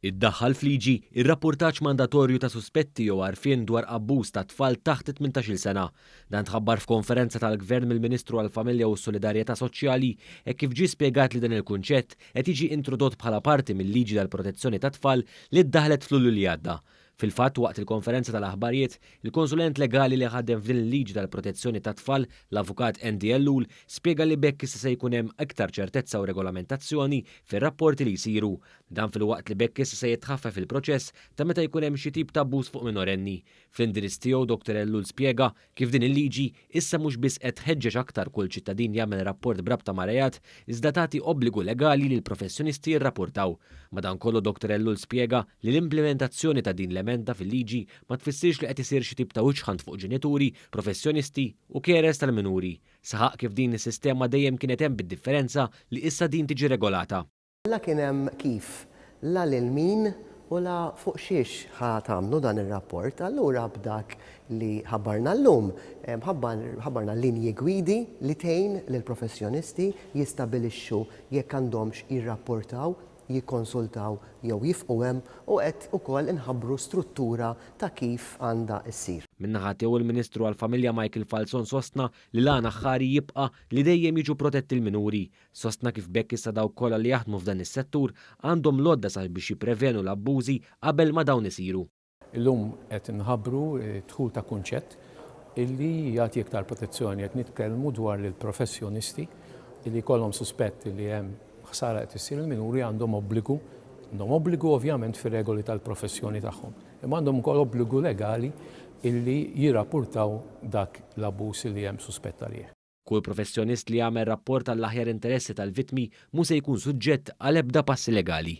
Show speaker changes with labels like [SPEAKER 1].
[SPEAKER 1] Iddaħħal f'liġi r-rappurtaġġ mandatorju ta' suspetti jew għarfien dwar abbuż ta' tfal taħt it-tmintax-il sena. Dan tħabbar f'konferenza tal-Gvern mill-Ministru għall-Familja u s-Solidarjetà Soċjali hekk kif ġie spjegat li dan il-kunċett qed jiġi introdott bħala parti mil-Liġi tal-Protezzjoni tat-Tfal li ddaħħlet f'Lulju li għadda. Fil-fatt, waqt il-konferenza tal-aħbarijiet, il-konsulent legali li ħadem f'din il-liġi tal-protezzjoni tat-tfal, l-Avukat Andy Ellul, spjega li b'hekk issa se jkun hemm iktar ċertezza u regolamentazzjoni fir-rapporti li jsiru. Dan filwaqt li b'hekk issa se jitħaffef il-proċess ta' meta jkun hemm xi tip ta' abbuż fuq minorenni. Fl-indirizz tiegħu Dottor Ellul spjega kif din il-liġi issa mhux biss qed tħeġġeġ aktar kull ċittadin jagħmel rapport b'rabta ma' reat iżda tagħti obbligu legali li l-professjonisti jirrapportaw. Madankollu Dottor Ellul spjega li l-implimentazzjoni ta' din l-emenda fil-liġi ma tfissirx li qed isir xi tip ta' wiċċ fuq ġenituri, professjonisti u carers tal-minuri. Saħaq kif din is-sistema dejjem kienet hemm bid-differenza li issa din tiġi regolata.
[SPEAKER 2] La kien hemm kif, la lil min u la fuq xiex ħa tagħmlu dan ir-rapport. Allura b'dak li ħabbarna llum, ħabbarna linji gwidi li tgħin lill-professjonisti jistabilixxu jekk għandhomx jirrapportaw, jikkonsultaw jew jifqu hemm u qed ukoll inħabbru struttura ta' kif għandha ssir.
[SPEAKER 1] Min-naħa tiegħu il-Ministru għall-Familja Michael Falzon sostna li l-għan aħħari jibqa' li dejjem jiġu protetti l-minuri. Sostna kif b'hekk issa dawk kollha li jaħdmu f'dan is-settur għandhom l-għodda sabiex jipprevenu l-abbużi qabel ma dawn isiru.
[SPEAKER 3] Illum qed inħabbru d-dħul ta' kunċett illi jagħti iktar protezzjoni. Qed nitkellmu dwar li l-professjonisti illi jkollhom suspett li hemm ħsara qed issir il-minuri għandhom obbligu, għandhom obbligu ovvjament fir-regoli tal-professjoni tagħhom, imma għandhom ukoll obbligu legali illi jirrapportaw dak l-abbuż illi hemm suspett għalih.
[SPEAKER 1] Kull professjonist li jagħmel rapport għall-aħjar interessi tal-vittmi mhu se jkun suġġett għal ebda passi legali.